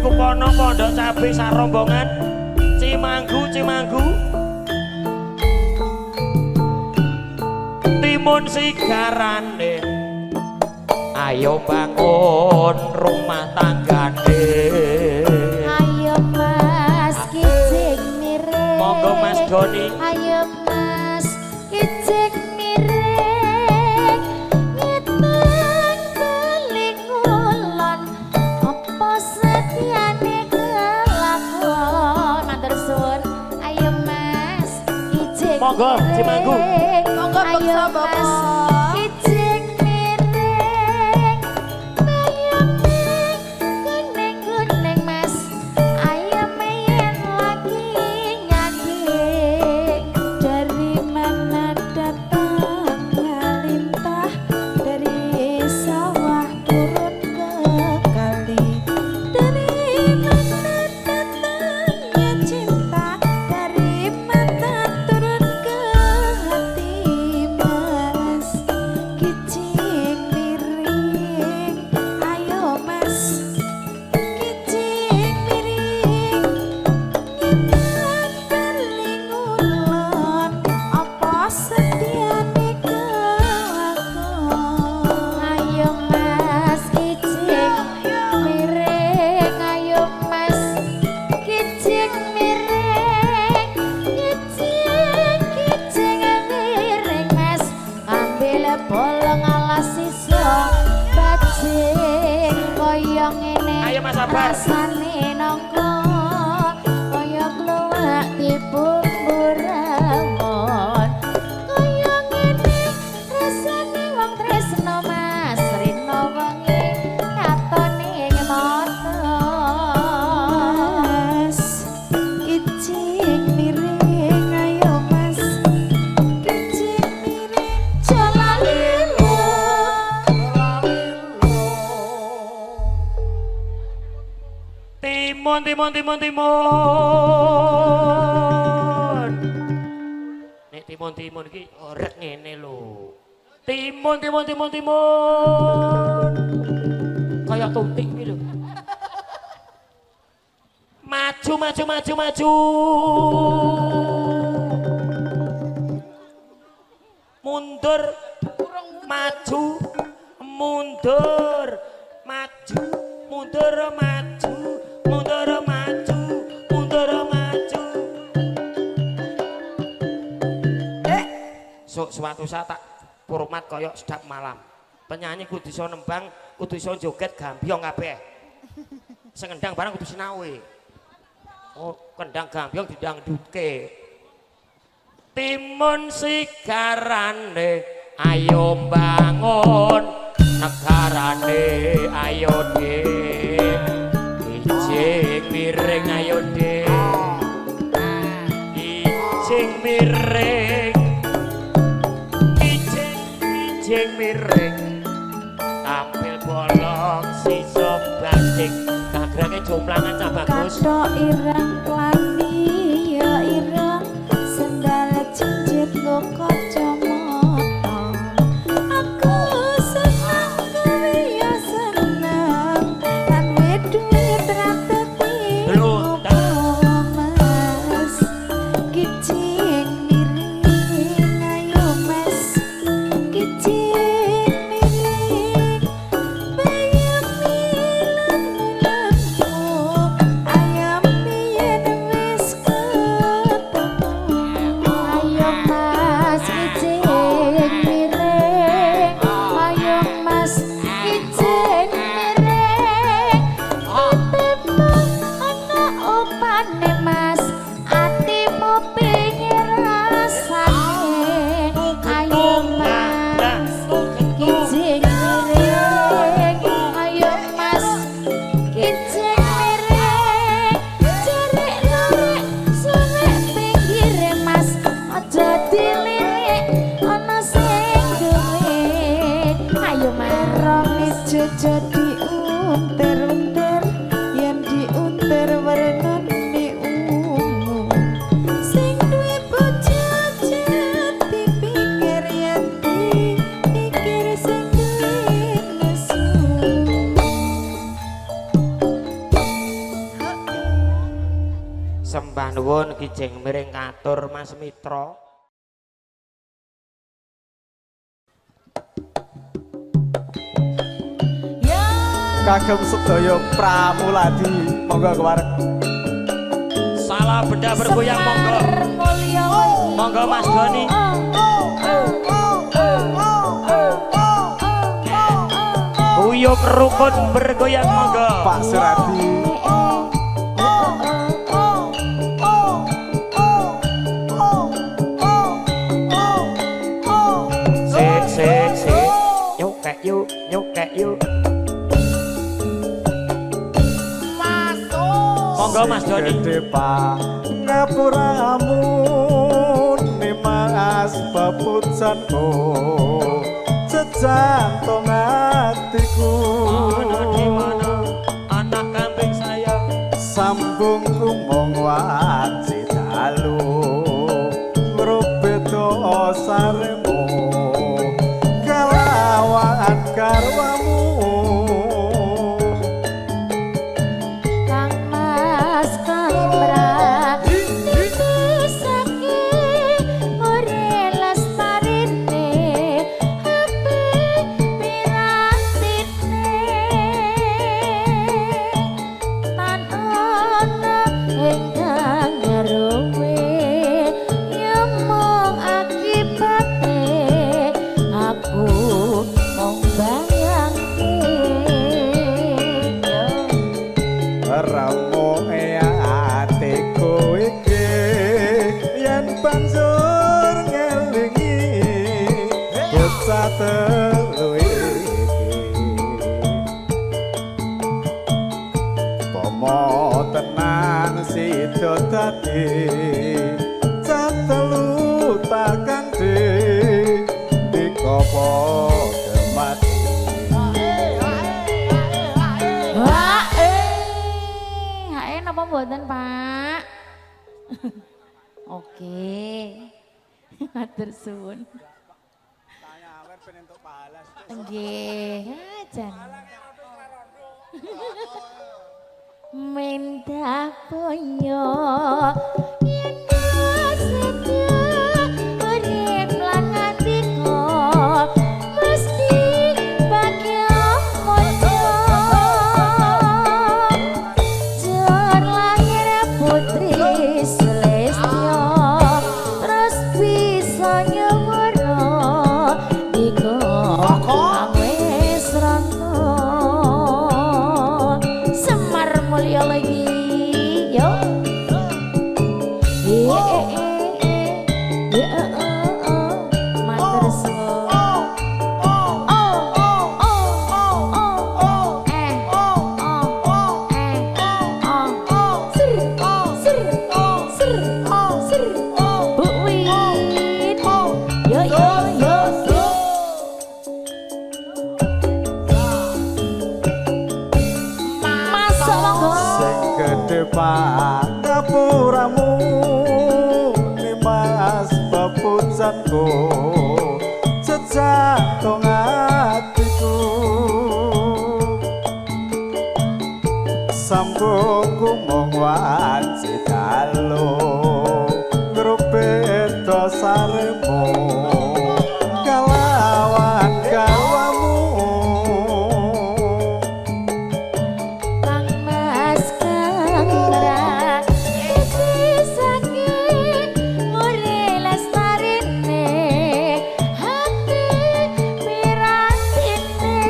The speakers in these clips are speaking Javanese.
Kupono Pondok Cabe sarombongan Cimanggu Cimanggu Timun sigarane ayo bangun rumah tanggane. Ayo Mas kijing miring. Monggo Mas Doni. Ayo Mas kijing miring ngitung beling ngulon apa setiane kelakon. Matur suwun. Ayo Mas kijing. Monggo Cimanggu. Monggo ayo Mas kijing miring bayame kuning-kuning Mas ayam yen lagi nyaging. Dari mana datangnya lintah, dari sawah turun ke kali. Dari mana datangnya cinta, dari mata turun ke hati. Mas kijing miring, ayo Mas kijing miring ngitan beling ngulon apa setiane kelakon. Ayo Mas kijing miring, ayo Mas kijing miring, kijing kijing miring Mas ambil bolong alas iso bajing kaya ngene. Ayo Mas Sabar. Rasane nangka kaya kluwak dibumbu rawon. Kaya ngene rasane wong tresno Mas rino wengi katone ing mata. Mas kijing miring, ayo Mas kijing miring Jalalimu Timun timun timun timun. Nek timun timun iki orek ngene lho. Timun timun timun timun. Kayak tutik iki lho. Maju maju maju maju. Mundur maju mundur maju mundur maju mundur maju mundur maju. Sok suatu saat tak format koyok sedap malam. Penyanyi kudu iso nembang, kudu iso joget gambyong kabeh. Sing kendang barang kudu sinau e. Oh, kendang gambyong didangdutke. Timun sigarane ayo bangun negarane ayo dik kijing miring ayo dik kijing miring kijing kijing miring tampil bolong sisa bajing gagrake jomplangan cah bagus. Kathok ireng klambi ya ireng sendal jinjit nggo kacamata. Aku seneng kowe ya seneng lan duit ra dadi Lho, opo. Mas kijing miring, ayo Mas kijing miring bayam milan-milanmu ayam Sembah nuwun kijing miring katur Mas Mitra. Ya. Kagem sedaya pramuladi, monggo kewareng. Salah benda bergoyang monggo. Monggo Mas Doni. Guyub rukun bergoyang monggo. Pak Suradi. Sik sik sik. Yuk kek yuk, yuk kek yuk. Monggo Mas Doni. Gede pangapuramu nimas pepujanku jejantung atiku. Mana di mana anak kambing saya. Sambung kumong wanci dalu ngrubedo saremu kalawan garwamu. Kang Mas Kambra titusake ore lestarine ape pirantine tan ana ingkang nyaruwe ya mung akibate aku mung bayangke. Remuke atiku iki yen banjur ngelingi bocah telu iki. Pomo tenan sida dadi cah telu tak kandhe dikopo gemati. Wah, hae napa mboten, Pak? Oke. Matur suwun. Nggih, jan. Mendah boyo yen sedya urip lan ngatiko mesti bagya mojo. Jor lahir putri Sulistyo terus bisa nyuwara dika kang wis rono. Semar mulya lagi yo. Matur suwun. Oh oh oh oh eh oh eh oh ser ser ser ser Bu Win yo yo yo yo. Masuk monggo. Sing gedhe pangapuramu nimas pepujanku jejantung atiku. Sambung kumung wanci dalu ngrubedo saremu kalawan garwamu. Kang Mas Kandra titisake ngure lestarine hati pirantine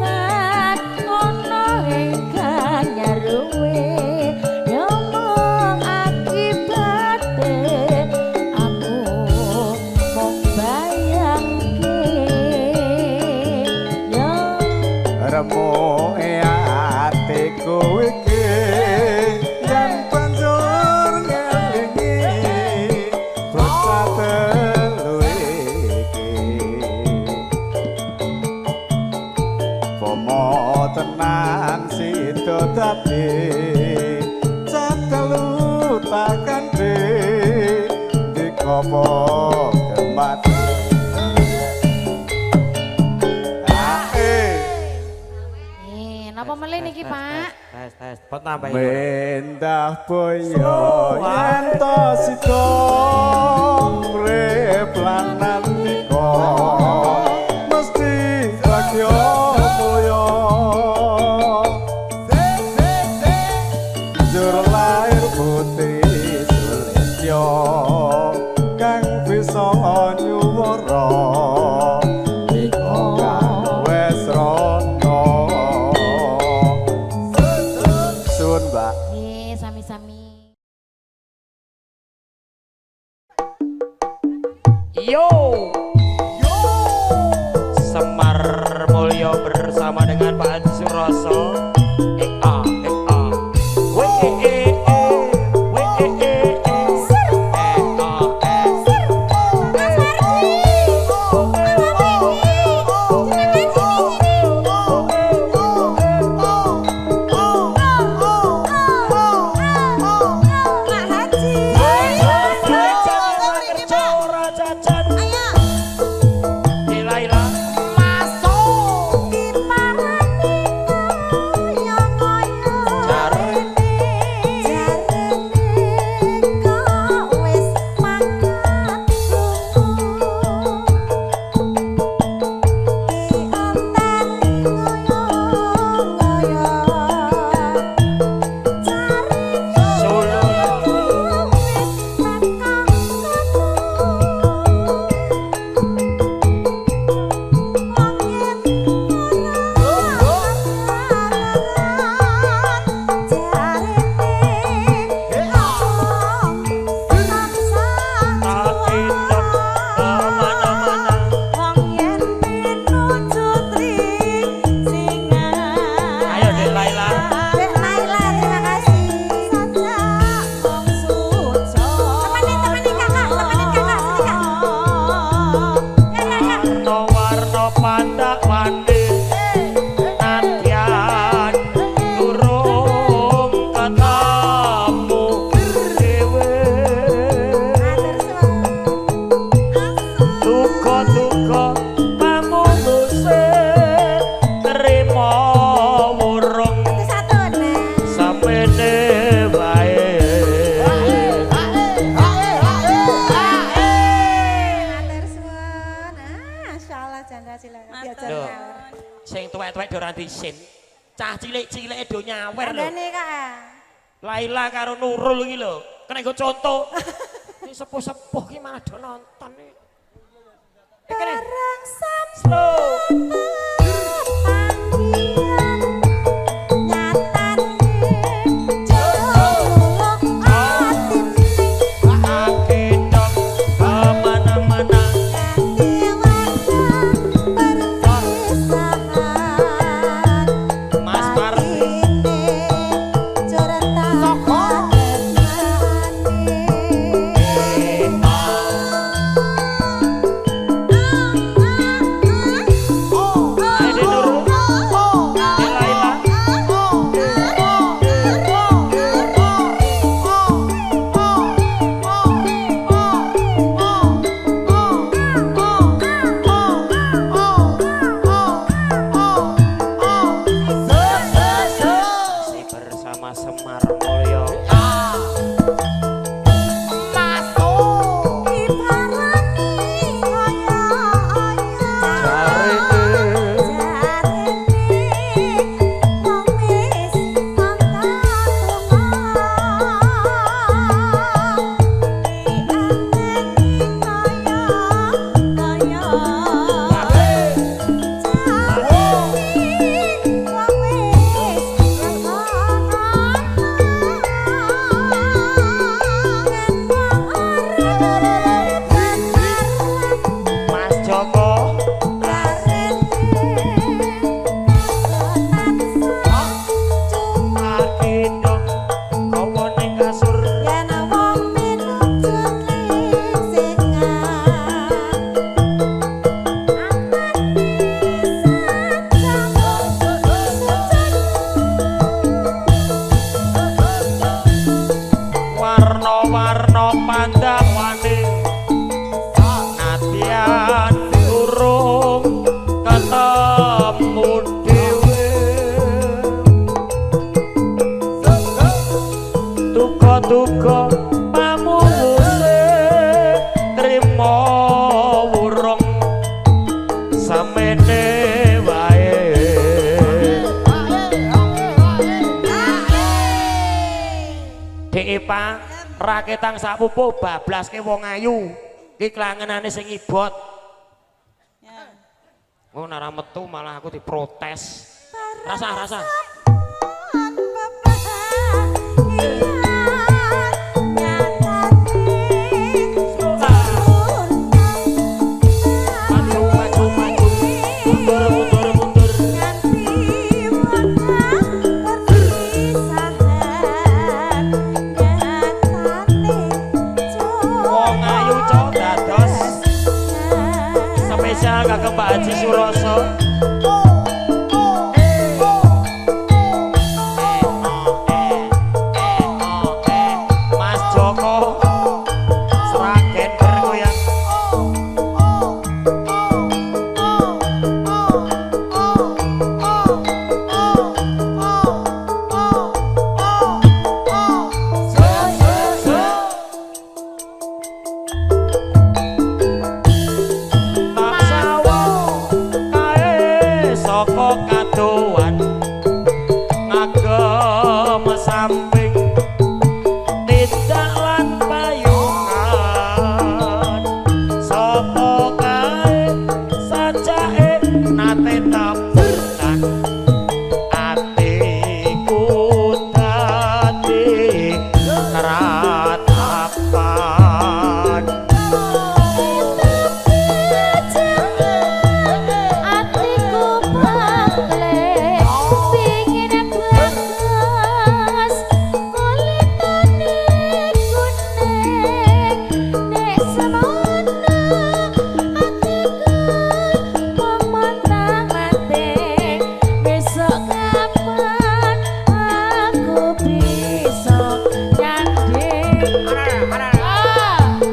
tan ono ingkang nyaruwe ya mung akibate aku mung bayangke ya. Remuke atiku iki yen banjur ngelingi bocah telu iki. Pomo tenan sida dadi cah telu tak kandhe dikopo gemati. Ae. Napa Napa melih niki, Pak? Tes tes, pot nambahi. Mendah boyo yen to sida urip lan nandika mesti bagya mulya. Njur lair putri Sulistya kang bisa nyuwara ika kang wis rono. Suwun, Mbak. Nggih, sami-sami. Yo. Yo. Semar Mulyo bersama dengan Pak Suroso. E A E A. W E E E W E E E. E A E. Mas Mardi. Apa iki? Jenengan sini sini. Pak Haji. Kerja ora jajan. Ayo. Ilaila. Masuk. Diparani kaya-kaya. Jarene. Jarene kok wis mangkat lunga. Dienteni ngoyo-ngoyo. Jarene Solo. wis teka kono. Wong yen ora jarene ngomong tansah Tak endok kemana-mana. Wong yen pinuju singan. Ayo Dek Laila. Dek Laila, terima kasih. Sajak wong suco. Temenin, temenin kakak, temenin kakak, sini kak. Ya, ya, ya. Warna-warna pandak mandi. Nadyan durung ketemu dhewe. Matur suwun. Duka-duka pamunguse trimo wurung Satu, nah. samene wae. Matur suwun. Ah, insyaallah Chandra silakan diajar Lho. nyawer. Sing tuwek-tuwek do ora disin. Cah cilik-cilike do nyawer lho. Kandhane kak. ah. Laila karo Nurul iki lho. Kena nggo contoh. Ini sepuh-sepuh ki malah do nonton iki. Eh, kene. Barang Slow. panggilan nyatane jowo atine Akedok kemana-mana. ganti warna perpisahan. Mas Mardi. Batine coretan katresnane. Ah. Depa raketang sapupu bablaske wong ayu. Iki klangenane sing ibot. Ya. Oh nek metu malah aku diprotes. Rasa rasa. Maju maju maju. Mundur mundur mundur. Wong ayu cok dados spesial kagem Pak Haji Suroso. Mas Joko Sragen bergoyang. Tak sawang kae saka kadohan ngagem samping tindak lan payungan sapa kae sajake nate tepukan atiku dadi ratapan. Atiku paklek pingin bagas kulitane kuning nek semono atiku mung montang-manting besok kapan aku bisa nyanding.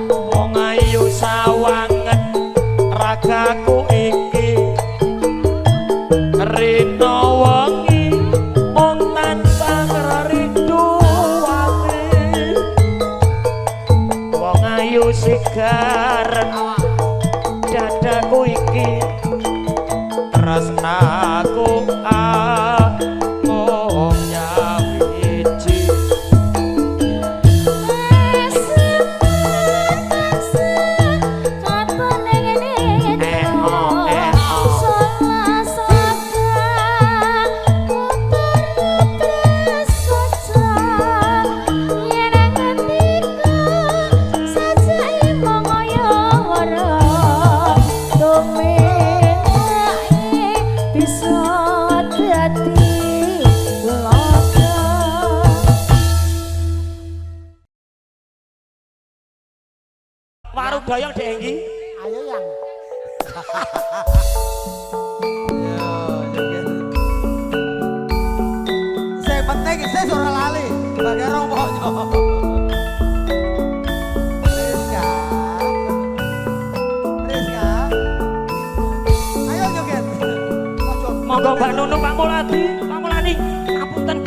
Wong ayu sawangen ragaku iki rina wengi mung tansah rindu ati. Wong ayu sigaren dadaku iki tresnaku amung nyawiji. Bisa dadi laka. Waru doyong Dek Enggi. Ayo yang. Sing penting isih ora lali, bagai rombonyo. Rizka. Rizka. Ayo joget. Ojo. Monggo Mbak Nunu, Pak Muladi, Pak Mulani, ngapunten.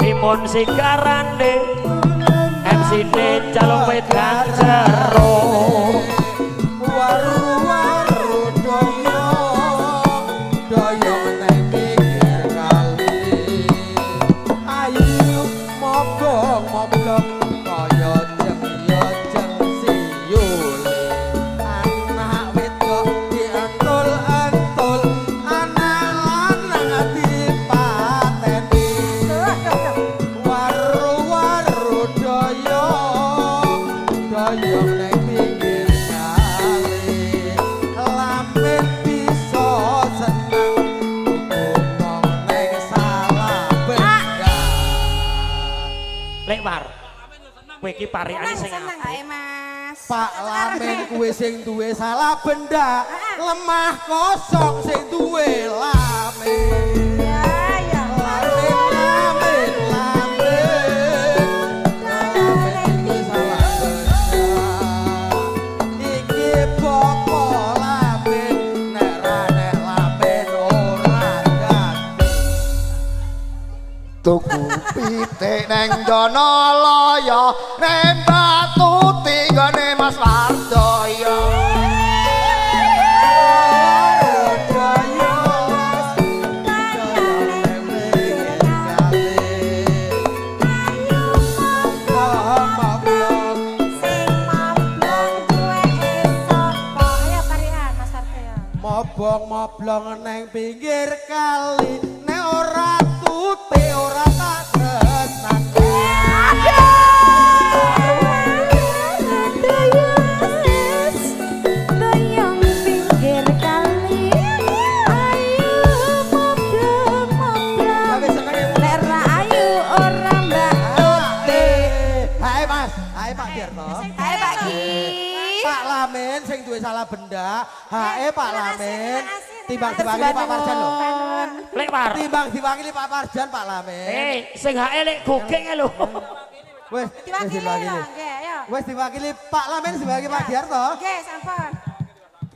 Timun sikarane MC-ne calung wedang jero. Waru-waru doyong, doyong nang pinggir kali. Ayu mobong moblong kaya jeng ya jeng siyule. Anak wedok dientul-entul, anak lanang dipateni. Waru-waru doyong, doyong nang pinggir kali. Lamin bisa seneng, ngomong neng salah benda. Lek war. Kowe iki parikane sing Seneng apik. ae Mas. Pak Lamin kuwe sing duwe salah benda, lemah kosong sing duwe lamin. Ya ya. Lamin, lamin, lamin. Lamin duwe salah benda. Iki bapa lamin, nek ra nek lamin ora dadi. Tuku pitik neng Donoloyo, neng Batu tinggone Mas Wardoyo. Doyo, doyo. Mobong moblong neng pinggir kali, nek ora tute ora tak tresnani. Doyong pinggir kali, ayo moblong moblong. Tapi senenge Lek ra ayu ora Mbak Tuti. Hai Mas, hai Pak Giarto. Hai Pak Ki. Pak Lamin sing duwe salah benda, hae Pak Terima kasih, Lamin. terima kasih. Timbang diwakili Pak Parjan lho. Lek War. Timbang diwakili Pak Parjan Pak Lamin. Eh, sing hae lek gogeng e lho. Wes, wes Diwakili lho, diwakili. nggih, ayo. Wes diwakili Pak Lamin sebagai Pak Giarto. Nggih, sampun.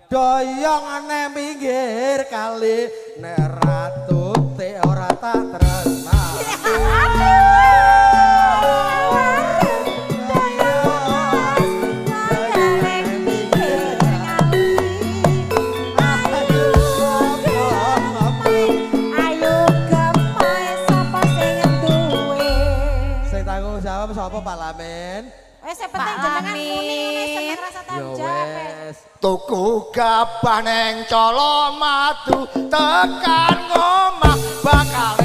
Doyong nang pinggir kali, nek ra tute ora tak tresnani. Ayo gemoy sapa sing duwe. Sing tanggung jawab sapa Pak Lamin? Wes sing penting Pak jenengan muni ngene Lamin. seneng rasa Ya tanggung jawab. Wes. wes. Tuku gabah neng Colomadu tekan ngomah bakal